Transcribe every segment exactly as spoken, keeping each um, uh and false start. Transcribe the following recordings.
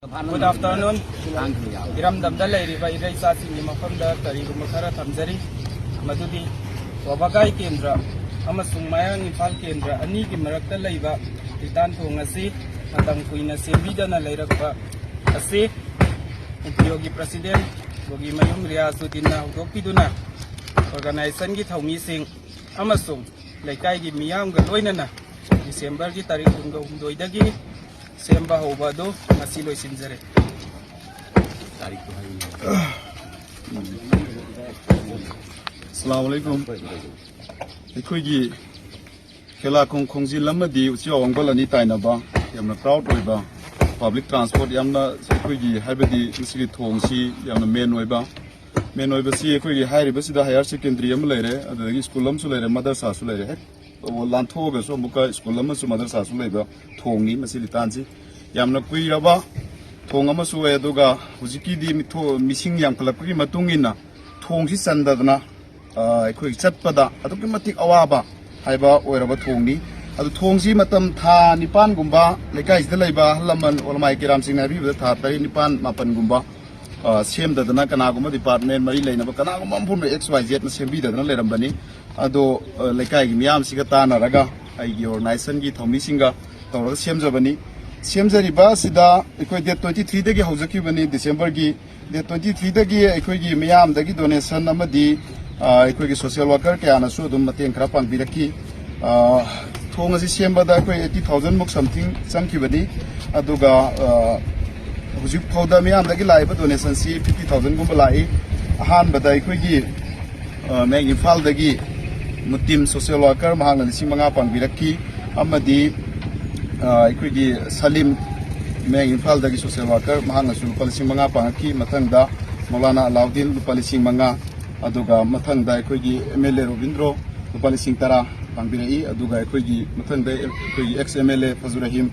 Good afternoon. ꯏꯔꯝꯗꯝꯗ ꯂꯩꯔꯤꯕ ꯏꯔꯩꯆꯥꯁꯤꯡꯒꯤ ꯃꯐꯝꯗ ꯀꯔꯤꯒꯨꯝꯕ ꯈꯔ ꯊꯝꯖꯔꯤ꯫ ꯃꯗꯨꯗꯤ ꯋꯥꯕꯒꯥꯏ ꯀꯦꯟꯗ꯭ꯔ ꯑꯃꯁꯨꯡ ꯃꯌꯥꯡ ꯏꯝꯐꯥꯜ ꯀꯦꯟꯗ꯭ꯔ ꯑꯅꯤꯒꯤ ꯃꯔꯛꯇ ꯂꯩꯕ ꯂꯤꯇꯥꯟ ꯊꯣꯡ ꯑꯁꯤ ꯃꯇꯝ ꯀꯨꯏꯅ ꯁꯦꯝꯕꯤꯗꯅ ꯂꯩꯔꯛꯄ ꯑꯁꯤ ꯑꯦꯟ ꯄꯤ ꯑꯣꯒꯤ ꯄ꯭ꯔꯁꯤꯗꯦꯟ ꯕꯣꯒꯤꯃꯌꯨꯝ ꯔꯤꯌꯥꯖꯨꯗꯤꯟꯅ ꯍꯧꯗꯣꯛꯄꯤꯗꯨꯅ ꯑꯣꯔꯒꯅꯥꯏꯖꯦꯁꯟꯒꯤ ꯊꯧꯃꯤꯁꯤꯡ ꯑꯃꯁꯨꯡ ꯂꯩꯀꯥꯏꯒꯤ ꯃꯤꯌꯥꯝꯒ ꯂꯣꯏꯅꯅ ꯗꯤꯁꯦꯝꯕꯔꯒꯤ ꯇꯥꯔꯤꯛ ꯀꯨꯟꯒ ꯍꯨꯝꯗꯣꯏꯗꯒꯤ ꯁꯦꯝꯕ ꯍꯧꯕ ꯑꯗꯨ ꯉꯁꯤ ꯂꯣꯏꯁꯤꯟꯖꯔꯦ꯫ ꯑꯁꯂꯥꯃꯨ ꯑꯂꯥꯏꯀꯨꯝ꯫ ꯑꯩꯈꯣꯏꯒꯤ ꯈꯦꯂꯥꯈꯣꯡ ꯈꯣꯡꯖꯤꯜ ꯑꯃꯗꯤ ꯎꯆꯤꯋꯥ ꯋꯥꯡꯕꯜ ꯑꯅꯤ ꯇꯥꯏꯅꯕ ꯌꯥꯝꯅ ꯄ꯭ꯔꯥꯎꯗ ꯑꯣꯏꯕ ꯄꯕ꯭ꯂꯤꯛ ꯇ꯭ꯔꯥꯟꯁꯄꯣꯔꯠ ꯌꯥꯝꯅ ꯑꯩꯈꯣꯏꯒꯤ ꯍꯥꯏꯕꯗꯤ ꯃꯁꯤꯒꯤ ꯊꯣꯡꯁꯤ ꯌꯥꯝꯅ ꯃꯦꯟ ꯑꯣꯏꯕ ꯃꯦꯟ ꯑꯣꯏꯕꯁꯤ ꯑꯩꯈꯣꯏꯒꯤ ꯍꯥꯏꯔꯤꯕꯁꯤꯗ ꯍꯥꯌꯔ ꯁꯦꯀꯦꯟꯗꯔꯤ ꯑꯃ ꯂꯩꯔꯦ, ꯑꯗꯨꯗꯒꯤ ꯁ꯭ꯀꯨꯜ ꯑꯃꯁꯨ ꯂꯩꯔꯦ, ꯃꯗꯔꯁꯥꯁꯨ ꯂꯩꯔꯦ꯫ ꯍꯦꯛ ꯂꯥꯟꯊꯣꯛꯑꯒꯁꯨ ꯑꯃꯨꯛꯀ ꯁ꯭ꯀꯨꯜ ꯑꯃꯁꯨ ꯃꯗꯔꯁꯥꯁꯨ ꯂꯩꯕ ꯊꯣꯡꯅꯤ ꯃꯁꯤ ꯂꯤꯇꯥꯟꯁꯤ꯫ ꯌꯥꯝꯅ ꯀꯨꯏꯔꯕ ꯊꯣꯡ ꯑꯃꯁꯨ ꯑꯣꯏ, ꯑꯗꯨꯒ ꯍꯧꯖꯤꯛꯀꯤꯗꯤ ꯃꯤꯊꯣ- ꯃꯤꯁꯤꯡ ꯌꯥꯝꯈꯠꯂꯛꯄꯒꯤ ꯃꯇꯨꯡ ꯏꯟꯅ ꯊꯣꯡꯁꯤ ꯆꯟꯗꯗꯅ ꯑ, ꯑꯩꯈꯣꯏ ꯆꯠꯄꯗ ꯑꯗꯨꯛꯀꯤ ꯃꯇꯤꯛ ꯑꯋꯥꯕ ꯍꯥꯏꯕ ꯑꯣꯏꯔꯕ ꯊꯣꯡꯅꯤ꯫ ꯑꯗꯨ ꯊꯣꯡꯁꯤ ꯃꯇꯝ ꯊꯥ ꯅꯤꯄꯥꯟꯒꯨꯝꯕ ꯂꯩꯀꯥꯏꯁꯤꯗ ꯂꯩꯕ ꯑꯍꯜ ꯂꯃꯟ ꯑꯣꯂꯃꯥꯏ ꯀꯦꯔꯥꯝꯁꯤꯡꯅ ꯍꯥꯏꯕꯤꯕꯗ ꯊꯥ ꯇꯔꯦꯠ ꯅꯤꯄꯥꯟ ꯃꯥꯄꯟꯒꯨꯝꯕ ꯑ, ꯁꯦꯝꯗꯗꯅ ꯀꯅꯥꯒꯨꯝꯕ ꯗꯤꯄꯥꯔꯠꯃꯦꯟ ꯃꯔꯤ ꯂꯩꯅꯕ ꯀꯅꯥꯒꯨꯝꯕ ꯑꯃ ꯄꯨꯝꯅ ꯑꯦꯛꯁ ꯋꯥꯏ ꯖꯦꯠꯅ ꯁꯦꯝꯕꯤꯗꯗꯅ ꯂꯩꯔꯝꯕꯅꯤ꯫ ꯑꯗꯣ ꯑ, ꯂꯩꯀꯥꯏꯒꯤ ꯃꯤꯌꯥꯝꯁꯤꯒ ꯇꯥꯟꯅꯔꯒ ꯑꯩꯒꯤ ꯑꯣꯔꯒꯅꯥꯏꯖꯦꯁꯟꯒꯤ ꯊꯧꯃꯤꯁꯤꯡꯒ ꯇꯧꯔꯒ ꯁꯦꯝꯖꯕꯅꯤ꯫ ꯁꯦꯝꯖꯔꯤꯕ ꯑꯁꯤꯗ ꯑꯩꯈꯣꯏ ꯗꯦꯠ ꯇ꯭ꯋꯦꯟꯇꯤ ꯊ꯭ꯔꯤꯗꯒꯤ ꯍꯧꯖꯈꯤꯕꯅꯤ, ꯗꯤꯁꯦꯝꯕꯔꯒꯤ ꯗꯦꯠ ꯇ꯭ꯋꯦꯟꯇꯤ ꯊ꯭ꯔꯤꯗꯒꯤ ꯑꯩꯈꯣꯏꯒꯤ ꯃꯤꯌꯥꯝꯗꯒꯤ ꯗꯣꯅꯦꯁꯟ ꯑꯃꯗꯤ ꯑ, ꯑꯩꯈꯣꯏꯒꯤ ꯁꯣꯁꯤꯌꯦꯜ ꯋꯥꯔꯀꯔ ꯀꯌꯥꯅꯁꯨ ꯑꯗꯨꯝ ꯃꯇꯦꯡ ꯈꯔ ꯄꯥꯡꯕꯤꯔꯛꯈꯤ꯫ ꯑ, ꯊꯣꯡ ꯑꯁꯤ ꯁꯦꯝꯕꯗ ꯑꯩꯈꯣꯏ ꯑꯩꯠꯇꯤ ꯊꯥꯎꯖꯟꯃꯨꯛ ꯁꯝꯊꯤꯡ ꯆꯪꯈꯤꯕꯅꯤ꯫ ꯑꯗꯨꯒ ꯑ, ꯍꯧꯖꯤꯛ ꯐꯥꯎꯗ ꯃꯤꯌꯥꯝꯗꯒꯤ ꯂꯥꯛꯏꯕ ꯗꯣꯅꯦꯁꯟꯁꯤ ꯐꯤꯐꯇꯤ ꯊꯥꯎꯖꯟꯒꯨꯝꯕ ꯂꯥꯛꯏ꯫ ꯑꯍꯥꯟꯕꯗ ꯑꯩꯈꯣꯏꯒꯤ ꯑ, ꯃꯌꯥꯡ ꯏꯝꯐꯥꯜꯗꯒꯤ ꯃꯨꯇꯤꯝ ꯁꯣꯁꯤꯌꯦꯜ ꯋꯥꯔꯀꯔ ꯃꯍꯥꯛꯅ ꯂꯤꯁꯤꯡ ꯃꯉꯥ ꯄꯥꯡꯕꯤꯔꯛꯈꯤ꯫ ꯑꯃꯗꯤ ꯑ, ꯑꯩꯈꯣꯏꯒꯤ ꯁꯂꯤꯝ ꯃꯌꯥꯡ ꯏꯝꯐꯥꯜꯗꯒꯤ ꯁꯣꯁꯤꯌꯦꯜ ꯋꯥꯔꯀꯔ ꯃꯍꯥꯛꯅꯁꯨ ꯂꯨꯄꯥ ꯂꯤꯁꯤꯡ ꯃꯉꯥ ꯄꯥꯡꯉꯛꯈꯤ꯫ ꯃꯊꯪꯗ ꯃꯧꯂꯥꯅꯥ ꯑꯂꯥꯎꯗꯤꯟ ꯂꯨꯄꯥ ꯂꯤꯁꯤꯡ ꯃꯉꯥ, ꯑꯗꯨꯒ ꯃꯊꯪꯗ ꯑꯩꯈꯣꯏꯒꯤ ꯑꯦꯝ ꯑꯦꯜ ꯑꯦ ꯔꯣꯕꯤꯟꯗ꯭ꯔꯣ ꯂꯨꯄꯥ ꯂꯤꯁꯤꯡ ꯇꯔꯥ ꯄꯥꯡꯕꯤꯔꯛꯏ꯫ ꯑꯗꯨꯒ ꯑꯩꯈꯣꯏꯒꯤ ꯃꯊꯪꯗ ꯑꯩꯈꯣꯏꯒꯤ X M L A Fazur Rahim,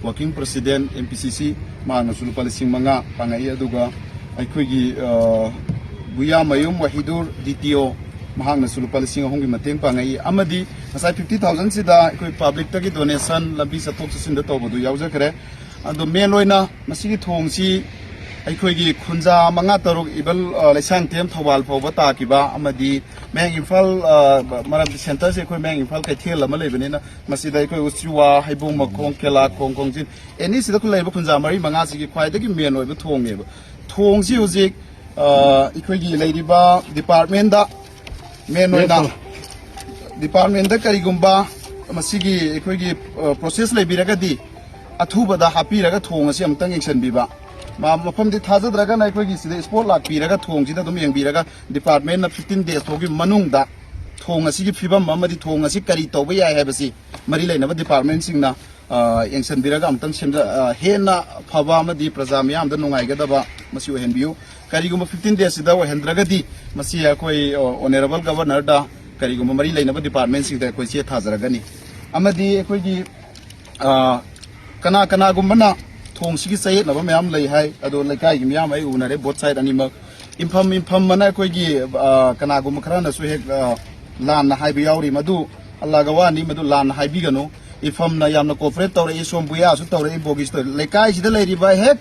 working president M P C C, ꯃꯍꯥꯛꯅꯁꯨ ꯂꯨꯄꯥ ꯂꯤꯁꯤꯡ ꯃꯉꯥ ꯄꯥꯡꯉꯛꯏ꯫ ꯑꯗꯨꯒ ꯑꯩꯈꯣꯏꯒꯤ ꯑ, ꯕꯨꯌꯥꯃꯌꯨꯝ ꯋꯥꯍꯤꯗꯨꯔ ꯗꯤ ꯇꯤ ꯑꯣ, ꯃꯍꯥꯛꯅꯁꯨ ꯂꯨꯄꯥ ꯂꯤꯁꯤꯡ ꯑꯍꯨꯝꯒꯤ ꯃꯇꯦꯡ ꯄꯥꯡꯉꯛꯏ꯫ ꯑꯃꯗꯤ ꯉꯁꯥꯏ ꯐꯤꯐꯇꯤ ꯊꯥꯎꯖꯟꯁꯤꯗ ꯑꯩꯈꯣꯏ ꯄꯕ꯭ꯂꯤꯛꯇꯒꯤ ꯗꯣꯅꯦꯁꯟ ꯂꯝꯕꯤ ꯆꯠꯊꯣꯛ ꯆꯠꯁꯤꯟꯗ ꯇꯧꯕꯗꯨ ꯌꯥꯎꯖꯈ꯭ꯔꯦ꯫ ꯑꯗꯣ ꯃꯦꯟ ꯑꯣꯏꯅ ꯃꯁꯤꯒꯤ ꯊꯣꯡꯁꯤ ꯑꯩꯈꯣꯏꯒꯤ ꯈꯨꯟꯖꯥ ꯃꯉꯥ ꯇꯔꯨꯛ, ꯏꯕꯜ, ꯑ, ꯂꯩꯁꯥꯡꯊꯦꯝ, ꯊꯧꯕꯥꯜ ꯐꯥꯎꯕ ꯇꯥꯈꯤꯕ, ꯑꯃꯗꯤ ꯃꯌꯥꯡ ꯏꯝꯐꯥꯜ, ꯑ, ꯃꯔꯝꯗꯤ ꯁꯦꯟꯇꯔꯁꯦ ꯑꯩꯈꯣꯏ ꯃꯌꯥꯡ ꯏꯝꯐꯥꯜ ꯀꯩꯊꯦꯜ ꯑꯃ ꯂꯩꯕꯅꯤꯅ, ꯃꯁꯤꯗ ꯑꯩꯈꯣꯏ ꯎꯆꯤꯋꯥ, ꯍꯩꯕꯣꯡ ꯃꯈꯣꯡ, ꯀꯦꯂꯥ ꯈꯣꯡ, ꯈꯣꯡꯖꯤꯟ, ꯑꯦꯅꯤ ꯁꯤꯗ ꯂꯩꯔꯤꯕ ꯈꯨꯟꯖꯥ ꯃꯔꯤ ꯃꯉꯥꯁꯤꯒꯤ ꯈ꯭ꯋꯥꯏꯗꯒꯤ ꯃꯦꯟ ꯑꯣꯏꯕ ꯊꯣꯡꯅꯦꯕ꯫ ꯊꯣꯡꯁꯤ ꯍꯧꯖꯤꯛ, ꯑ, ꯑꯩꯈꯣꯏꯒꯤ ꯂꯩꯔꯤꯕ ꯗꯤꯄꯥꯔꯠꯃꯦꯟꯗ ꯃꯦꯟ ꯑꯣꯏꯅ ꯗꯤꯄꯥꯔꯠꯃꯦꯟꯗ ꯀꯔꯤꯒꯨꯝꯕ ꯃꯁꯤꯒꯤ ꯑꯩꯈꯣꯏꯒꯤ, ꯑ, ꯄ꯭ꯔꯣꯁꯦꯁ ꯂꯩꯕꯤꯔꯒꯗꯤ ꯑꯊꯨꯕꯗ ꯍꯥꯞꯄꯤꯔꯒ ꯊꯣꯡ ꯑꯁꯤ ꯑꯃꯨꯛꯇꯪ ꯌꯦꯡꯁꯤꯟꯕꯤꯕ꯫ ꯃ-, ꯃꯐꯝꯗꯤ ꯊꯥꯖꯗ꯭ꯔꯒꯅ ꯑꯩꯈꯣꯏꯒꯤ ꯁꯤꯗ ꯏꯁꯄꯣꯠ ꯂꯥꯛꯄꯤꯔꯒ ꯊꯣꯡꯁꯤꯗ ꯑꯗꯨꯝ ꯌꯦꯡꯕꯤꯔꯒ ꯗꯤꯄꯥꯔꯠꯃꯦꯟꯅ fifteen days ꯐꯥꯎꯒꯤ ꯃꯅꯨꯡꯗ ꯊꯣꯡ ꯑꯁꯤꯒꯤ ꯐꯤꯕꯝ ꯑꯃꯗꯤ ꯊꯣꯡ ꯑꯁꯤ ꯀꯔꯤ ꯇꯧꯕ ꯌꯥꯏ ꯍꯥꯏꯕꯁꯤ ꯃꯔꯤ ꯂꯩꯅꯕ ꯗꯤꯄꯥꯔꯠꯃꯦꯟꯁꯤꯡꯅ, ꯑ, ꯌꯦꯡꯁꯤꯟꯕꯤꯔꯒ ꯑꯃꯨꯛꯇꯪ ꯁꯦꯝꯖ-, ꯑ, ꯍꯦꯟꯅ ꯐꯕ ꯑꯃꯗꯤ ꯄ꯭ꯔꯖꯥ ꯃꯤꯌꯥꯝꯗ ꯅꯨꯡꯉꯥꯏꯒꯗꯕ ꯃꯁꯤ ꯑꯣꯏꯍꯟꯕꯤꯌꯨ꯫ ꯀꯔꯤꯒꯨꯝꯕ fifteen days ꯁꯤꯗ ꯑꯣꯏꯍꯟꯗ꯭ꯔꯒꯗꯤ ꯃꯁꯤ ꯑꯩꯈꯣꯏ, ꯑ, ꯑꯣꯅꯔꯦꯕꯜ ꯒꯕꯔꯅꯔꯗ ꯀꯔꯤꯒꯨꯝꯕ ꯃꯔꯤ ꯂꯩꯅꯕ ꯗꯤꯄꯥꯔꯠꯃꯦꯟꯁꯤꯡꯗ ꯑꯩꯈꯣꯏ ꯆꯦ ꯊꯥꯖꯔꯒꯅꯤ꯫ ꯑꯃꯗꯤ ꯑꯩꯈꯣꯏꯒꯤ, ꯑ, ꯀꯅꯥ ꯀꯅꯥꯒꯨꯝꯕꯅ ꯊꯣꯡꯁꯤꯒꯤ ꯆꯌꯦꯠꯅꯕ ꯃꯌꯥꯝ ꯂꯩ ꯍꯥꯏ, ꯑꯗꯣ ꯂꯩꯀꯥꯏꯒꯤ ꯃꯤꯌꯥꯝ ꯑꯩ ꯎꯅꯔꯦ, ꯕꯣꯠ ꯁꯥꯏꯠ ꯑꯅꯤꯃꯛ꯫ ꯏꯟꯐꯝ ꯏꯟꯐꯝ ꯑꯃꯅ ꯑꯩꯈꯣꯏꯒꯤ, ꯑ, ꯀꯅꯥꯒꯨꯝꯕ ꯈꯔꯅꯁꯨ ꯍꯦꯛ, ꯑ, ꯂꯥꯟꯅ ꯍꯥꯏꯕ ꯌꯥꯎꯔꯤ, ꯃꯗꯨ ꯑꯜꯂꯥꯒ ꯋꯥꯅꯤ, ꯃꯗꯨ ꯂꯥꯟꯅ ꯍꯥꯏꯕꯤꯒꯅꯨ꯫ ꯏꯟꯐꯝꯅ ꯌꯥꯝꯅ ꯀꯣꯑꯣꯄꯔꯦꯠ ꯇꯧꯔꯛꯏ, ꯁꯣꯝ ꯕꯨꯌꯥꯁꯨ ꯇꯧꯔꯛꯏ, ꯕꯣꯒꯤꯁ ꯇꯧꯔꯛꯏ꯫ ꯂꯩꯀꯥꯏꯁꯤꯗ ꯂꯩꯔꯤꯕ ꯍꯦꯛ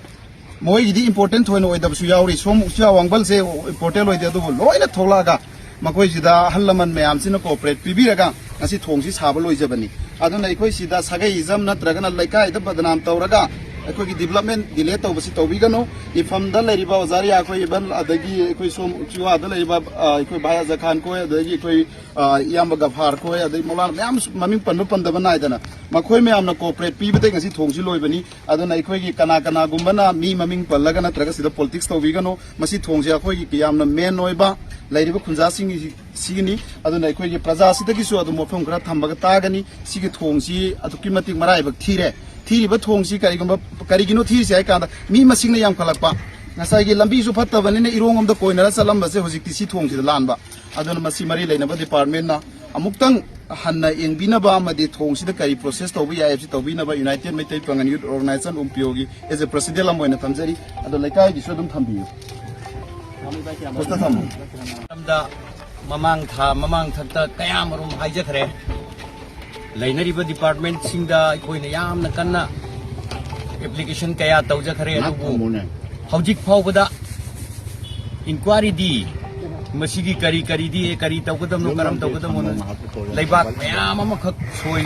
ꯃꯣꯏꯒꯤꯗꯤ ꯏꯝꯄꯣꯔꯇꯦꯟ ꯊꯣꯏꯅ ꯑꯣꯏꯗꯕꯁꯨ ꯌꯥꯎꯔꯤ꯫ ꯁꯣꯝ ꯎꯆꯤꯋꯥ ꯋꯥꯡꯕꯜꯁꯦ ꯏꯝꯄꯣꯔꯇꯦꯟ ꯑꯣꯏꯗꯦ, ꯑꯗꯨꯕꯨ ꯂꯣꯏꯅ ꯊꯣꯛꯂꯛꯑꯒ ꯃꯈꯣꯏꯁꯤꯗ ꯑꯍꯜ ꯂꯃꯟ ꯃꯌꯥꯝꯁꯤꯅ ꯀꯣꯑꯣꯄꯔꯦꯠ ꯄꯤꯕꯤꯔꯒ ꯉꯁꯤ ꯊꯣꯡꯁꯤ ꯁꯥꯕ ꯂꯣꯏꯖꯕꯅꯤ꯫ ꯑꯗꯨꯅ ꯑꯩꯈꯣꯏ ꯁꯤꯗ ꯁꯥꯒꯩ ꯏꯖꯝ ꯅꯠꯇ꯭ꯔꯒꯅ ꯂꯩꯀꯥꯏꯗ ꯕꯗꯅꯥꯝ ꯇꯧꯔꯒ ꯑꯩꯈꯣꯏꯒꯤ ꯗꯤꯕꯂꯞꯃꯦꯟ ꯗꯤꯂꯦ ꯇꯧꯕꯁꯤ ꯇꯧꯕꯤꯒꯅꯨ꯫ ꯏꯐꯝꯗ ꯂꯩꯔꯤꯕ ꯑꯣꯖꯥ ꯔꯤꯌꯥ ꯈꯣꯏ, ꯏꯚꯟ ꯑꯗꯒꯤ ꯑꯩꯈꯣꯏ ꯁꯣꯝ ꯎꯆꯤꯋꯥꯗ ꯂꯩꯔꯤꯕ, ꯑ, ꯑꯩꯈꯣꯏ ꯚꯥꯏ ꯑꯖꯥ ꯈꯥꯟ ꯈꯣꯏ, ꯑꯗꯒꯤ ꯑꯩꯈꯣꯏ, ꯑ, ꯏꯌꯥꯝꯕ ꯒꯐꯥꯔ ꯈꯣꯏ, ꯑꯗꯩ ꯃꯧꯂꯥꯅ ꯃꯌꯥꯝ ꯃꯃꯤꯡ ꯄꯟꯕ ꯄꯟꯗꯕ ꯅꯥꯏꯗꯅ ꯃꯈꯣꯏ ꯃꯌꯥꯝꯅ ꯀꯣꯑꯣꯄꯔꯦꯠ ꯄꯤꯕꯗꯒꯤ ꯉꯁꯤ ꯊꯣꯡꯁꯤ ꯂꯣꯏꯕꯅꯤ꯫ ꯑꯗꯨꯅ ꯑꯩꯈꯣꯏꯒꯤ ꯀꯅꯥ ꯀꯅꯥꯒꯨꯝꯕꯅ ꯃꯤ ꯃꯃꯤꯡ ꯄꯜꯂꯒ ꯅꯠꯇ꯭ꯔꯒ ꯁꯤꯗ ꯄꯣꯂꯤꯇꯤꯛꯁ ꯇꯧꯕꯤꯒꯅꯨ꯫ ꯃꯁꯤ ꯊꯣꯡꯁꯦ ꯑꯩꯈꯣꯏꯒꯤ ꯌꯥꯝꯅ ꯃꯦꯟ ꯑꯣꯏꯕ ꯂꯩꯔꯤꯕ ꯈꯨꯟꯖꯥꯁꯤꯡꯒꯤ ꯁꯤꯒꯤꯅꯤ꯫ ꯑꯗꯨꯅ ꯑꯩꯈꯣꯏꯒꯤ ꯄ꯭ꯔꯖꯥꯁꯤꯗꯒꯤꯁꯨ ꯑꯗꯨꯝ ꯋꯥꯐꯝ ꯈꯔ ꯊꯝꯕꯒ ꯇꯥꯒꯅꯤ꯫ ꯁꯤꯒꯤ ꯊꯣꯡꯁꯤ ꯑꯗꯨꯛꯀꯤ ꯃꯇꯤꯛ ꯃꯔꯥꯏꯕꯛ ꯊꯤꯔꯦ꯫ ꯊꯤꯔꯤꯕ ꯊꯣꯡꯁꯤ ꯀꯔꯤꯒꯨꯝꯕ, ꯀꯔꯤꯒꯤꯅꯣ ꯊꯤꯔꯤꯁꯦ ꯍꯥꯏ ꯀꯥꯟꯗ ꯃꯤ ꯃꯁꯤꯡꯅ ꯌꯥꯝꯈꯠꯂꯛꯄ, ꯉꯁꯥꯏꯒꯤ ꯂꯝꯕꯤꯁꯨ ꯐꯠꯇꯕꯅꯤꯅ ꯏꯔꯣꯡ ꯑꯃꯗ ꯀꯣꯏꯅꯔ ꯆꯠꯂꯝꯕꯁꯦ ꯍꯧꯖꯤꯛꯇꯤ ꯁꯤ ꯊꯣꯡꯁꯤꯗ ꯂꯥꯟꯕ꯫ ꯑꯗꯨꯅ ꯃꯁꯤ ꯃꯔꯤ ꯂꯩꯅꯕ ꯗꯤꯄꯥꯔꯠꯃꯦꯟꯅ ꯑꯃꯨꯛꯇꯪ ꯍꯟꯅ ꯌꯦꯡꯕꯤꯅꯕ ꯑꯃꯗꯤ ꯊꯣꯡꯁꯤꯗ ꯀꯔꯤ ꯄ꯭ꯔꯣꯁꯦꯁ ꯇꯧꯕ ꯌꯥꯏ ꯍꯥꯏꯕꯁꯤ ꯇꯧꯕꯤꯅꯕ ꯌꯨꯅꯥꯏꯇꯦꯗ ꯃꯩꯇꯩ ꯄꯥꯡꯒꯜ ꯌꯨꯠ ꯑꯣꯔꯒꯅꯥꯏꯖꯦꯁꯟ ꯎꯝꯄꯤꯌꯣꯒꯤ as a president ꯑꯃ ꯑꯣꯏꯅ ꯊꯝꯖꯔꯤ꯫ ꯑꯗꯣ ꯂꯩꯀꯥꯏꯒꯤꯁꯨ ꯑꯗꯨꯝ ꯊꯝꯕꯤꯌꯨ꯫ ꯄꯣꯁꯇ ꯊꯝꯃꯨ꯫ ꯃꯔꯝꯗ ꯃꯃꯥꯡ ꯊꯥ, ꯃꯃꯥꯡ ꯊꯛꯇ ꯀꯌꯥꯃꯔꯨꯝ ꯍꯥꯏꯖꯈ꯭ꯔꯦ꯫ ꯂꯩꯅꯔꯤꯕ ꯗꯤꯄꯥꯔꯠꯃꯦꯟꯁꯤꯡꯗ ꯑꯩꯈꯣꯏꯅ ꯌꯥꯝꯅ ꯀꯟꯅ ꯑꯦꯄ꯭ꯂꯤꯀꯦꯁꯟ ꯀꯌꯥ ꯇꯧꯖꯈ꯭ꯔꯦ, ꯑꯗꯨꯕꯨ ꯍꯧꯖꯤꯛ ꯐꯥꯎꯕꯗ ꯏꯟꯀ꯭ꯋꯥꯔꯤꯗꯤ, ꯃꯁꯤꯒꯤ ꯀꯔꯤ ꯀꯔꯤꯗꯤ, ꯀꯔꯤ ꯇꯧꯒꯗꯕꯅꯣ, ꯀꯔꯝ ꯇꯧꯒꯗꯕꯅꯣ, ꯂꯩꯕꯥꯛ ꯃꯌꯥꯝ ꯑꯃꯈꯛ ꯁꯣꯏ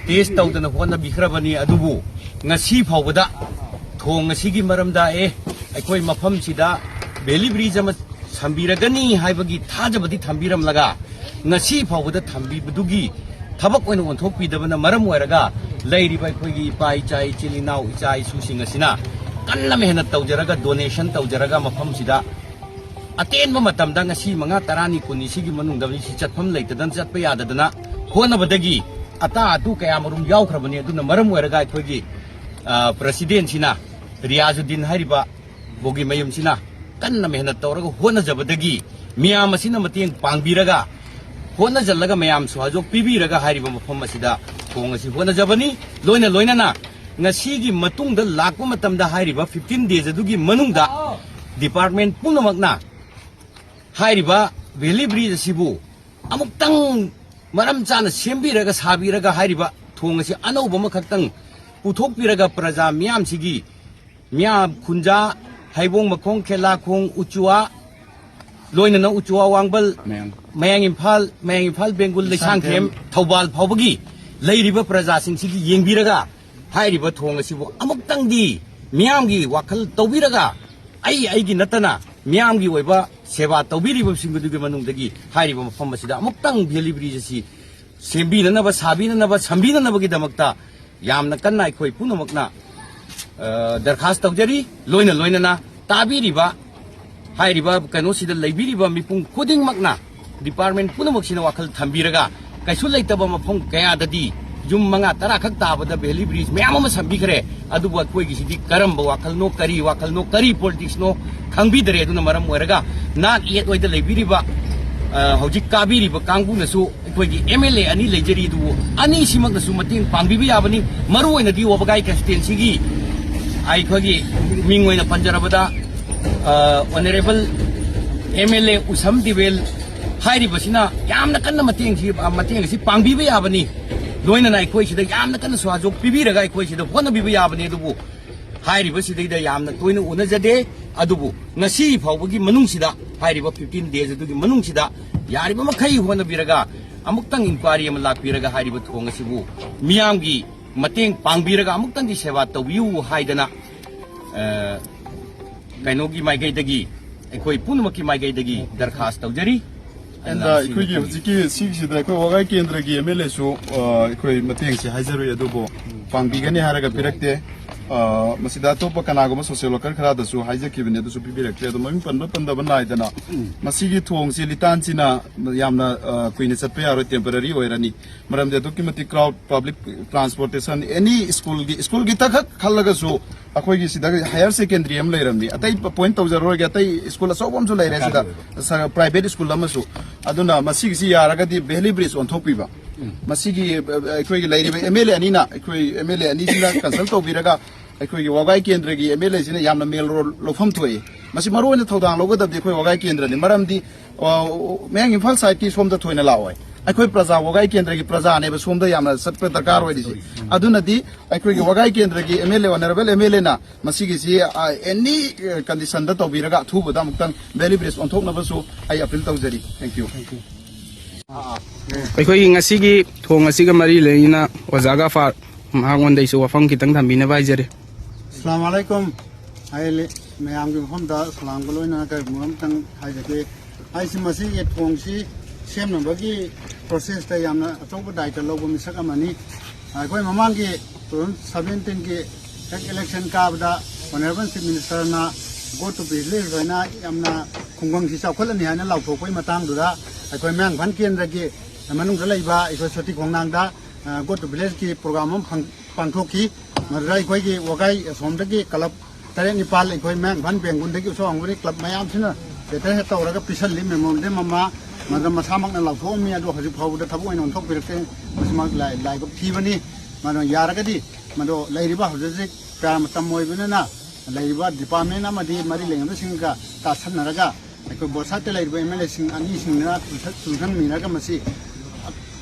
ꯇꯦꯁ ꯇꯧꯗꯅ ꯍꯣꯠꯅꯕꯤꯈ꯭ꯔꯕꯅꯤ꯫ ꯑꯗꯨꯕꯨ ꯉꯁꯤ ꯐꯥꯎꯕꯗ ꯊꯣꯡ ꯑꯁꯤꯒꯤ ꯃꯔꯝꯗ, ꯑꯦ, ꯑꯩꯈꯣꯏ ꯃꯐꯝꯁꯤꯗ ꯚꯦꯂꯤ ꯕ꯭ꯔꯤꯖ ꯑꯃ ꯁꯝꯕꯤꯔꯒꯅꯤ ꯍꯥꯏꯕꯒꯤ ꯊꯥꯖꯕꯗꯤ ꯊꯝꯕꯤꯔꯝꯂꯒ, ꯉꯁꯤ ꯐꯥꯎꯕꯗ ꯊꯝꯕꯤꯕꯗꯨꯒꯤ ꯊꯕꯛ ꯑꯣꯏꯅ ꯑꯣꯟꯊꯣꯛꯄꯤꯗꯕꯅ ꯃꯔꯝ ꯑꯣꯏꯔꯒ, ꯂꯩꯔꯤꯕ ꯑꯩꯈꯣꯏꯒꯤ ꯏꯄꯥ ꯏꯆꯥ, ꯏꯆꯤꯜ ꯏꯅꯥꯎ, ꯏꯆꯥ ꯏꯁꯨꯁꯤꯡ ꯑꯁꯤꯅ ꯀꯟꯅ ꯃꯦꯍꯅꯠ ꯇꯧꯖꯔꯒ, ꯗꯣꯅꯦꯁꯟ ꯇꯧꯖꯔꯒ, ꯃꯐꯝꯁꯤꯗ ꯑꯇꯦꯟꯕ ꯃꯇꯝꯗ, ꯉꯁꯤ ꯃꯉꯥ ꯇꯔꯥꯅꯤ ꯀꯨꯟꯅꯤ ꯁꯤꯒꯤ ꯃꯅꯨꯡꯗ ꯁꯤ ꯆꯠꯐꯝ ꯂꯩꯇꯗꯅ, ꯆꯠꯄ ꯌꯥꯗꯗꯅ ꯍꯣꯠꯅꯕꯗꯒꯤ ꯑꯇꯥ ꯑꯇꯨ ꯀꯌꯥ ꯃꯔꯨꯝ ꯌꯥꯎꯈ꯭ꯔꯕꯅꯤ꯫ ꯑꯗꯨꯅ ꯃꯔꯝ ꯑꯣꯏꯔꯒ ꯑꯩꯈꯣꯏꯒꯤ, ꯑ, ꯄ꯭ꯔꯁꯤꯗꯦꯟꯁꯤꯅ, ꯔꯤꯌꯥꯖꯨꯗꯤꯟ ꯍꯥꯏꯔꯤꯕ ꯕꯣꯒꯤ ꯃꯌꯨꯝꯁꯤꯅ ꯀꯟꯅ ꯃꯦꯍꯅꯠ ꯇꯧꯔꯒ ꯍꯣꯠꯅꯖꯕꯗꯒꯤ, ꯃꯤꯌꯥꯝ ꯑꯁꯤꯅ ꯃꯇꯦꯡ ꯄꯥꯡꯕꯤꯔꯒ, ꯍꯣꯠꯅꯖꯜꯂꯒ, ꯃꯌꯥꯝ ꯁꯍꯖꯣꯛ ꯄꯤꯕꯤꯔꯒ ꯍꯥꯏꯔꯤꯕ ꯃꯐꯝ ꯑꯁꯤꯗ ꯊꯣꯡ ꯑꯁꯤ ꯍꯣꯠꯅꯖꯕꯅꯤ꯫ ꯂꯣꯏꯅ ꯂꯣꯏꯅꯅ ꯉꯁꯤꯒꯤ ꯃꯇꯨꯡꯗ ꯂꯥꯛꯄ ꯃꯇꯝꯗ ꯍꯥꯏꯔꯤꯕ ꯐꯤꯐꯇꯤꯟ ꯗꯦꯖ ꯑꯗꯨꯒꯤ ꯃꯅꯨꯡꯗ ꯗꯤꯄꯥꯔꯠꯃꯦꯟ ꯄꯨꯝꯅꯃꯛꯅ ꯍꯥꯏꯔꯤꯕ ꯚꯦꯂꯤ ꯕ꯭ꯔꯤꯖ ꯑꯁꯤꯕꯨ ꯑꯃꯨꯛꯇꯪ ꯃꯔꯝ ꯆꯥꯅ ꯁꯦꯝꯕꯤꯔꯒ, ꯁꯥꯕꯤꯔꯒ, ꯍꯥꯏꯔꯤꯕ ꯊꯣꯡ ꯑꯁꯤ ꯑꯅꯧꯕ ꯑꯃꯈꯛꯇꯪ ꯄꯨꯊꯣꯛꯄꯤꯔꯒ, ꯄ꯭ꯔꯖꯥ ꯃꯤꯌꯥꯝꯁꯤꯒꯤ, ꯃꯤꯌꯥꯝ ꯈꯨꯟꯖꯥ, ꯍꯩꯕꯣꯡ ꯃꯈꯣꯡ, ꯈꯦꯂꯥꯈꯣꯡ, ꯎꯆꯨꯋꯥ, ꯂꯣꯏꯅꯅ ꯎꯆꯨꯋꯥ ꯋꯥꯡꯕꯜ, ꯃꯌꯥꯡ꯫ ꯃꯌꯥꯡ ꯏꯝꯐꯥꯜ, ꯃꯌꯥꯡ ꯏꯝꯐꯥꯜ ꯕꯦꯡꯒꯨꯜ, ꯂꯩꯁꯥꯡꯊꯦꯝ, ꯂꯩꯁꯥꯡꯊꯦꯝ, ꯊꯧꯕꯥꯜ ꯐꯥꯎꯕꯒꯤ ꯂꯩꯔꯤꯕ ꯄ꯭ꯔꯖꯥꯁꯤꯡꯁꯤꯒꯤ ꯌꯦꯡꯕꯤꯔꯒ, ꯍꯥꯏꯔꯤꯕ ꯊꯣꯡ ꯑꯁꯤꯕꯨ ꯑꯃꯨꯛꯇꯪꯗꯤ ꯃꯤꯌꯥꯝꯒꯤ ꯋꯥꯈꯜ ꯇꯧꯕꯤꯔꯒ, ꯑꯩ ꯑꯩꯒꯤ ꯅꯠꯇꯅ ꯃꯤꯌꯥꯝꯒꯤ ꯑꯣꯏꯕ ꯁꯦꯕꯥ ꯇꯧꯕꯤꯔꯤꯕꯁꯤꯡ ꯑꯗꯨꯒꯤ ꯃꯅꯨꯡꯗꯒꯤ ꯍꯥꯏꯔꯤꯕ ꯃꯐꯝ ꯑꯁꯤꯗ ꯑꯃꯨꯛꯇꯪ ꯚꯦꯂꯤ ꯕ꯭ꯔꯤꯖ ꯑꯁꯤ ꯁꯦꯝꯕꯤꯅꯅꯕ, ꯁꯥꯕꯤꯅꯅꯕ, ꯁꯝꯕꯤꯅꯅꯕꯒꯤꯗꯃꯛꯇ ꯌꯥꯝꯅ ꯀꯟꯅ ꯑꯩꯈꯣꯏ ꯄꯨꯝꯅꯃꯛꯅ, ꯑ, ꯗꯔꯈꯥꯁ ꯇꯧꯖꯔꯤ꯫ ꯂꯣꯏꯅ ꯂꯣꯏꯅꯅ ꯇꯥꯕꯤꯔꯤꯕ ꯍꯥꯏꯔꯤꯕ ꯀꯩꯅꯣꯁꯤꯗ ꯂꯩꯕꯤꯔꯤꯕ ꯃꯤꯄꯨꯝ ꯈꯨꯗꯤꯡꯃꯛꯅ, ꯗꯤꯄꯥꯔꯠꯃꯦꯟ ꯄꯨꯝꯅꯃꯛꯁꯤꯅ ꯋꯥꯈꯜ ꯊꯝꯕꯤꯔꯒ, ꯀꯩꯁꯨ ꯂꯩꯇꯕ ꯃꯐꯝ ꯀꯌꯥꯗꯗꯤ ꯌꯨꯝ ꯃꯉꯥ ꯇꯔꯥ ꯈꯛ ꯇꯥꯕꯗ ꯚꯦꯂꯤ ꯕ꯭ꯔꯤꯖ ꯃꯌꯥꯝ ꯑꯃ ꯁꯝꯕꯤꯈ꯭ꯔꯦ꯫ ꯑꯗꯨꯕꯨ ꯑꯩꯈꯣꯏꯒꯤꯁꯤꯗꯤ ꯀꯔꯝꯕ ꯋꯥꯈꯜꯅꯣ, ꯀꯔꯤ ꯋꯥꯈꯜꯅꯣ, ꯀꯔꯤ ꯄꯣꯂꯤꯇꯤꯛꯁꯅꯣ ꯈꯪꯕꯤꯗ꯭ꯔꯦ꯫ ꯑꯗꯨꯅ ꯃꯔꯝ ꯑꯣꯏꯔꯒ ꯅꯥꯠ ꯌꯦꯠ ꯑꯣꯏꯗ ꯂꯩꯕꯤꯔꯤꯕ, ꯑ, ꯍꯧꯖꯤꯛ ꯀꯥꯕꯤꯔꯤꯕ ꯀꯥꯡꯕꯨꯅꯁꯨ ꯑꯩꯈꯣꯏꯒꯤ ꯑꯦꯝ ꯑꯦꯜ ꯑꯦ ꯑꯅꯤ ꯂꯩꯖꯔꯤ, ꯑꯗꯨꯕꯨ ꯑꯅꯤꯁꯤꯃꯛꯅꯁꯨ ꯃꯇꯦꯡ ꯄꯥꯡꯕꯤꯕ ꯌꯥꯕꯅꯤ꯫ ꯃꯔꯨꯑꯣꯏꯅꯗꯤ ꯋꯥꯕꯒꯥꯏ ꯀꯟꯁꯇꯤꯇ꯭ꯋꯦꯟꯁꯤꯒꯤ ꯑꯩꯈꯣꯏꯒꯤ ꯃꯤꯡ ꯑꯣꯏꯅ ꯄꯟꯖꯔꯕꯗ, ꯑ, ꯑꯣꯅꯔꯦꯕꯜ ꯑꯦꯝ ꯑꯦꯜ ꯑꯦ ꯎꯁꯝ ꯗꯤꯕꯦꯜ ꯍꯥꯏꯔꯤꯕꯁꯤꯅ ꯌꯥꯝꯅ ꯀꯟꯅ ꯃꯇꯦꯡꯁꯤ, ꯃꯇꯦꯡ ꯑꯁꯤ ꯄꯥꯡꯕꯤꯕ ꯌꯥꯕꯅꯤ꯫ ꯂꯣꯏꯅꯅ ꯑꯩꯈꯣꯏ ꯁꯤꯗ ꯌꯥꯝꯅ ꯀꯟꯅ ꯁꯍꯖꯣꯒ ꯄꯤꯕꯤꯔꯒ ꯑꯩꯈꯣꯏ ꯁꯤꯗ ꯍꯣꯠꯅꯕꯤꯕ ꯌꯥꯕꯅꯤ꯫ ꯑꯗꯨꯕꯨ ꯍꯥꯏꯔꯤꯕꯁꯤꯗꯩꯗ ꯌꯥꯝꯅ ꯇꯣꯏꯅ ꯎꯅꯖꯗꯦ꯫ ꯑꯗꯨꯕꯨ ꯉꯁꯤ ꯐꯥꯎꯕꯒꯤ ꯃꯅꯨꯡꯁꯤꯗ, ꯍꯥꯏꯔꯤꯕ fifteen days ꯑꯗꯨꯒꯤ ꯃꯅꯨꯡꯁꯤꯗ ꯌꯥꯔꯤꯕ ꯃꯈꯩ ꯍꯣꯠꯅꯕꯤꯔꯒ ꯑꯃꯨꯛꯇꯪ inquiry ꯑꯃ ꯂꯥꯛꯄꯤꯔꯒ ꯍꯥꯏꯔꯤꯕ ꯊꯣꯡ ꯑꯁꯤꯕꯨ ꯃꯤꯌꯥꯝꯒꯤ ꯃꯇꯦꯡ ꯄꯥꯡꯕꯤꯔꯒ ꯑꯃꯨꯛꯇꯪꯗꯤ ꯁꯦꯕꯥ ꯇꯧꯕꯤꯌꯨ ꯍꯥꯏꯗꯅ, ꯑ, ꯀꯩꯅꯣꯒꯤ ꯃꯥꯏꯀꯩꯗꯒꯤ, ꯑꯩꯈꯣꯏ ꯄꯨꯝꯅꯃꯛꯀꯤ ꯃꯥꯏꯀꯩꯗꯒꯤ ꯗꯔꯈꯥꯁ ꯇꯧꯖꯔꯤ꯫ ꯑꯗꯨꯅ ꯑꯩꯈꯣꯏꯒꯤ ꯍꯧꯖꯤꯛꯀꯤ ꯁꯤꯒꯤꯁꯤꯗ ꯑꯩꯈꯣꯏ ꯋꯥꯒꯥꯏ ꯀꯦꯟꯗ꯭ꯔꯒꯤ MLAꯁꯨ, ꯑ, ꯑꯩꯈꯣꯏ ꯃꯇꯦꯡꯁꯦ ꯍꯥꯏꯖꯔꯨꯏ, ꯑꯗꯨꯕꯨ ꯄꯥꯡꯕꯤꯒꯅꯤ ꯍꯥꯏꯔꯒ ꯄꯤꯔꯛꯇꯦ꯫ ꯑ, ꯃꯁꯤꯗ ꯑꯇꯣꯞꯄ ꯀꯅꯥꯒꯨꯝꯕ social worker ꯈꯔꯗꯁꯨ ꯍꯥꯏꯖꯈꯤꯕꯅꯤ, ꯑꯗꯨꯁꯨ ꯄꯤꯕꯤꯔꯛꯇꯦ꯫ ꯑꯗꯣ ꯃꯃꯤꯡ ꯄꯟꯕ ꯄꯟꯗꯕ ꯅꯥꯏꯗꯅ ꯃꯁꯤꯒꯤ ꯊꯣꯡꯁꯤ ꯂꯤꯇꯥꯟꯁꯤꯅ ꯌꯥꯝꯅ, ꯑ, ꯀꯨꯏꯅ ꯆꯠꯄ ꯌꯥꯔꯣꯏ, temporary ꯑꯣꯏꯔꯅꯤ꯫ ꯃꯔꯝꯗꯤ ꯑꯗꯨꯛꯀꯤ ꯃꯇꯤꯛ crowd, public transportation, any schoolꯒꯤ, schoolꯒꯤ ꯇꯈꯛ ꯈꯜꯂꯒꯁꯨ ꯑꯩꯈꯣꯏꯒꯤ ꯁꯤꯗ higher secondary ꯑꯃ ꯂꯩꯔꯝꯃꯤ, ꯑꯇꯩ point ꯇꯧꯖꯔꯔꯣꯏꯒꯦ, ꯑꯇꯩ school ꯑꯆꯧꯕ ꯑꯃꯁꯨ ꯂꯩꯔꯦ ꯁꯤꯗ, ꯁ-, private school ꯑꯃꯁꯨ꯫ ꯑꯗꯨꯅ ꯃꯁꯤꯒꯤꯁꯤ ꯌꯥꯔꯒꯗꯤ Bailey Bridge ꯑꯣꯟꯊꯣꯛꯄꯤꯕ, ꯃꯁꯤꯒꯤ, ꯑ, ꯑꯩꯈꯣꯏꯒꯤ ꯂꯩꯔꯤꯕ MLA ꯑꯅꯤꯅ, ꯑꯩꯈꯣꯏ MLA ꯑꯅꯤꯁꯤꯅ consult ꯇꯧꯕꯤꯔꯒ ꯑꯩꯈꯣꯏꯒꯤ ꯋꯥꯒꯥꯏ ꯀꯦꯟꯗ꯭ꯔꯒꯤ MLAꯁꯤꯅ ꯌꯥꯝꯅ ꯃꯦꯜ ꯔꯣꯜ ꯂꯧꯐꯝ ꯊꯣꯛꯏ꯫ ꯃꯁꯤ ꯃꯔꯨ ꯑꯣꯏꯅ ꯊꯧꯗꯥꯡ ꯂꯧꯒꯗꯕꯗꯤ ꯑꯩꯈꯣꯏ ꯋꯥꯒꯥꯏ ꯀꯦꯟꯗ꯭ꯔꯅꯤ꯫ ꯃꯔꯝꯗꯤ, ꯑ, ꯃꯌꯥꯡ ꯏꯝꯐꯥꯜ sideꯀꯤ ꯁꯣꯝꯗ ꯊꯣꯏꯅ ꯂꯥꯛꯑꯣꯏ꯫ ꯑꯩꯈꯣꯏ ꯄ꯭ꯔꯖꯥ, ꯋꯥꯒꯥꯏ ꯀꯦꯟꯗ꯭ꯔꯒꯤ ꯄ꯭ꯔꯖꯥꯅꯦꯕ ꯁꯣꯝꯗ ꯌꯥꯝꯅ ꯆꯠꯄ ꯗꯔꯀꯥꯔ ꯑꯣꯏꯔꯤꯁꯤ꯫ ꯑꯗꯨꯅꯗꯤ ꯑꯩꯈꯣꯏꯒꯤ ꯋꯥꯒꯥꯏ ꯀꯦꯟꯗ꯭ꯔꯒꯤ MLA, honourable MLAꯅ ꯃꯁꯤꯒꯤꯁꯤ, ꯑ, any conditionꯗ ꯇꯧꯕꯤꯔꯒ ꯑꯊꯨꯕꯗ ꯑꯃꯨꯛꯇꯪ Bailey Bridge ꯑꯣꯟꯊꯣꯛꯅꯕꯁꯨ ꯑꯩ appeal ꯇꯧꯖꯔꯤ꯫ Thank you꯫ ꯑꯩꯈꯣꯏꯒꯤ ꯉꯁꯤꯒꯤ ꯊꯣꯡ ꯑꯁꯤꯒ ꯃꯔꯤ ꯂꯩꯅꯅ ꯑꯣꯖꯥ ꯒꯐꯥꯔ ꯃꯍꯥꯛꯉꯣꯟꯗꯩꯁꯨ ꯋꯥꯐꯝ ꯈꯤꯇꯪ ꯊꯝꯕꯤꯅꯕ ꯍꯥꯏꯖꯔꯤ꯫ ꯑꯁꯂꯥꯃꯨ ꯑꯂꯥꯏꯀꯨꯝ꯫ ꯑꯩ ꯂꯤ-, ꯃꯌꯥꯝꯒꯤ ꯃꯐꯝꯗ ꯁꯂꯥꯝꯒ ꯂꯣꯏꯅꯅ ꯀꯔꯤꯒꯨꯝꯕ ꯑꯃꯇꯪ ꯍꯥꯏꯖꯒꯦ꯫ ꯑꯩꯁꯤ ꯃꯁꯤꯒꯤ ꯊꯣꯡꯁꯤ ꯁꯦꯝꯅꯕꯒꯤ processꯇ ꯌꯥꯝꯅ ꯑꯆꯧꯕ ꯗꯥꯏꯇ ꯂꯧꯕ ꯃꯤꯁꯛ ꯑꯃꯅꯤ꯫ ꯑꯩꯈꯣꯏ ꯃꯃꯥꯡꯒꯤ two thousand seventeenꯒꯤ ꯍꯦꯛ election ꯀꯥꯕꯗ honourable chief ministerꯅ "Go to village" ꯍꯥꯏꯅ ꯌꯥꯝꯅ ꯈꯨꯡꯒꯪꯁꯤ ꯆꯥꯎꯈꯠꯂꯅꯤ ꯍꯥꯏꯅ ꯂꯥꯎꯊꯣꯛꯄꯒꯤ ꯃꯇꯥꯡꯗꯨꯗ ꯑꯩꯈꯣꯏ ꯃꯌꯥꯡ ꯏꯝꯐꯥꯜ ꯀꯦꯟꯗ꯭ꯔꯒꯤ ꯃꯅꯨꯡꯗ ꯂꯩꯕ ꯑꯩꯈꯣꯏ ꯁꯣꯇꯤ ꯈꯣꯡꯅꯥꯡꯗ, ꯑ, "Go to villageꯀꯤ" program ꯑꯃ ꯐꯪ-, ꯄꯥꯡꯊꯣꯛꯈꯤ꯫ ꯃꯗꯨꯗ ꯑꯩꯈꯣꯏꯒꯤ ꯋꯥꯒꯥꯏ ꯑꯁꯣꯝꯗꯒꯤ club ꯇꯔꯦꯠ ꯅꯤꯄꯥꯜ, ꯑꯩꯈꯣꯏ ꯃꯌꯥꯡ ꯏꯝꯐꯥꯜ ꯕꯦꯡꯒꯨꯜꯗꯒꯤ ꯑꯁꯣꯝ ꯍꯥꯡꯕꯒꯤ club ꯃꯌꯥꯝꯁꯤꯅ letter head ꯇꯧꯔꯒ ꯄꯤꯁꯜꯂꯤ, memorandum ꯑꯃ꯫ ꯃꯗꯨ ꯃꯁꯥꯃꯛꯅ ꯂꯥꯎꯊꯣꯛꯑꯝꯃꯤ, ꯑꯗꯨ ꯍꯧꯖꯤꯛ ꯐꯥꯎꯕꯗ ꯊꯕꯛ ꯑꯣꯏꯅ ꯑꯣꯟꯊꯣꯛꯄꯤꯔꯛꯇꯦ꯫ ꯃꯁꯤꯃꯛ ꯂꯥꯏ-, ꯂꯥꯏꯕꯛ ꯊꯤꯕꯅꯤ꯫ ꯃꯗꯨ ꯌꯥꯔꯒꯗꯤ ꯃꯗꯨ ꯂꯩꯔꯤꯕ ꯍꯧꯖꯤꯛ ꯍꯧꯖꯤꯛ ꯄ꯭ꯔꯖꯥ ꯃꯇꯝ ꯑꯣꯏꯕꯅꯤꯅ ꯂꯩꯔꯤꯕ department ꯑꯃꯗꯤ ꯃꯔꯤ ꯂꯩꯅꯕꯁꯤꯡꯒ ꯇꯥꯁꯟꯅꯔꯒ ꯑꯩꯈꯣꯏ both sideꯇ ꯂꯩꯔꯤꯕ MLAꯁꯤꯡ ꯑꯅꯤꯁꯤꯡꯅ ꯆꯨꯡꯁꯟ-, ꯆꯨꯡꯁꯟꯃꯤꯟꯅꯔꯒ ꯃꯁꯤ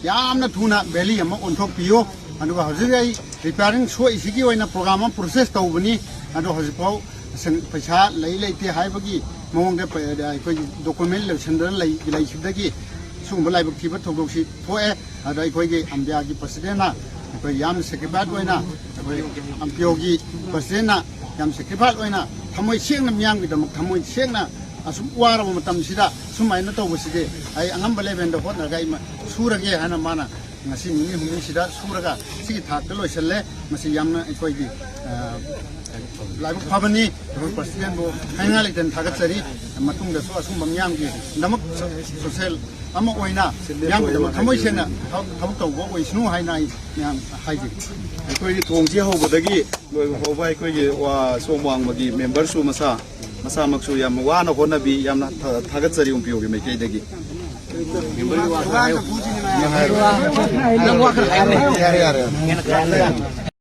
ꯌꯥꯝꯅ ꯊꯨꯅ ꯚꯦꯂꯤ ꯑꯃ ꯑꯣꯟꯊꯣꯛꯄꯤꯌꯨ꯫ ꯑꯗꯨꯒ ꯍꯧꯖꯤꯛ ꯑꯩ ꯔꯤꯄꯤꯌꯥꯔꯤꯡ ꯁꯣꯛꯏꯁꯤꯒꯤ ꯑꯣꯏꯅ ꯄ꯭ꯔꯣꯒ꯭ꯔꯥꯝ ꯑꯃ ꯄ꯭ꯔꯣꯁꯦꯁ ꯇꯧꯕꯅꯤ꯫ ꯑꯗꯣ ꯍꯧꯖꯤꯛꯐꯥꯎ ꯁꯪ-, ꯄꯩꯁꯥ ꯂꯩ ꯂꯩꯇꯦ ꯍꯥꯏꯕꯒꯤ ꯃꯑꯣꯡꯗ ꯄ-, ꯑꯩꯈꯣꯏꯒꯤ ꯗꯣꯀꯨꯃꯦꯟ ꯂꯣꯏꯁꯤꯟꯗꯅ ꯂꯩ-, ꯂꯩꯈꯤꯕꯗꯒꯤ ꯁꯤꯒꯨꯝꯕ ꯂꯥꯏꯕꯛ ꯊꯤꯕ ꯊꯧꯗꯣꯛꯁꯤ ꯊꯣꯛꯑꯦ꯫ ꯑꯗꯣ ꯑꯩꯈꯣꯏꯒꯤ ꯑꯝꯕꯤꯌꯥꯒꯤ ꯄ꯭ꯔꯁꯤꯗꯦꯟꯅ ꯑꯩꯈꯣꯏ ꯌꯥꯝꯅ ꯁꯦꯀ꯭ꯔꯤꯐꯥꯏꯠ ꯑꯣꯏꯅ, ꯑꯩꯈꯣꯏ ꯑꯝꯄꯤꯌꯣꯒꯤ ꯄ꯭ꯔꯁꯤꯗꯦꯟꯅ ꯌꯥꯝ ꯁꯦꯀ꯭ꯔꯤꯐꯥꯏꯠ ꯑꯣꯏꯅ ꯊꯃꯣꯏ ꯁꯦꯡꯅ ꯃꯤꯌꯥꯝꯒꯤꯗꯃꯛ ꯊꯃꯣꯏ ꯁꯦꯡꯅ ꯑꯁꯨꯛ ꯋꯥꯔꯕ ꯃꯇꯝꯁꯤꯗ ꯁꯨꯃꯥꯏꯅ ꯇꯧꯕꯁꯤꯗꯤ ꯑꯩ ꯑꯉꯝꯕ ꯂꯦꯚꯦꯜꯗ ꯍꯣꯠꯅꯔꯒ ꯑꯩ ꯃ-, ꯁꯨꯔꯒꯦ ꯍꯥꯏꯅ ꯃꯥꯅ ꯉꯁꯤ ꯅꯤꯅꯤ ꯍꯨꯝꯅꯤꯁꯤꯗ ꯁꯨꯔꯒ ꯁꯤꯒꯤ ꯊꯥꯛꯇ ꯂꯣꯏꯁꯤꯜꯂꯦ꯫ ꯃꯁꯤ ꯌꯥꯝꯅ ꯑꯩꯈꯣꯏꯒꯤ, ꯑ, ꯂꯥꯏꯕꯛ ꯐꯕꯅꯤ꯫ ꯑꯩꯈꯣꯏ ꯄ꯭ꯔꯁꯤꯗꯦꯟꯕꯨ ꯍꯥꯏꯅꯤꯡꯉꯥꯏ ꯂꯩꯇꯅ ꯊꯥꯒꯠꯆꯔꯤ꯫ ꯃꯇꯨꯡꯗꯁꯨ ꯑꯁꯨꯝꯕ ꯃꯤꯌꯥꯝꯒꯤꯗꯃꯛ ꯁꯣ-, ꯁꯣꯁꯦꯜ ꯑꯃ ꯑꯣꯏꯅ ꯃꯤꯌꯥꯝꯒꯤꯗꯃꯛ ꯊꯃꯣꯏ ꯁꯦꯡꯅ ꯊꯕꯛ, ꯊꯕꯛ ꯇꯧꯕ ꯑꯣꯏꯁꯅꯨ ꯍꯥꯏꯅ ꯑꯩ ꯃꯌꯥꯝ ꯍꯥꯏꯖꯔꯤ꯫ ꯑꯩꯈꯣꯏꯒꯤ ꯊꯣꯡꯁꯤ ꯍꯧꯕꯗꯒꯤ ꯂꯣꯏꯕ ꯐꯥꯎꯕ ꯑꯩꯈꯣꯏꯒꯤ ꯋꯥ-, ꯁꯣꯝ ꯋꯥꯡꯃꯒꯤ ꯃꯦꯝꯕꯔꯁꯨ ꯃꯁꯥ, ꯃꯁꯥꯃꯛꯁꯨ ꯌꯥꯝꯅ ꯋꯥꯅ ꯍꯣꯠꯅꯕꯤ, ꯌꯥꯝꯅ ꯊꯥ-, ꯊꯥꯒꯠꯆꯔꯤ ꯎꯝꯄꯤꯌꯣꯒꯤ ꯃꯥꯏꯀꯩꯗꯒꯤ꯫ ꯅꯪ ꯋꯥ ꯈꯔ ꯍꯥꯏꯌꯨꯅꯦ꯫ ꯌꯥꯔꯦ, ꯌꯥꯔꯦ꯫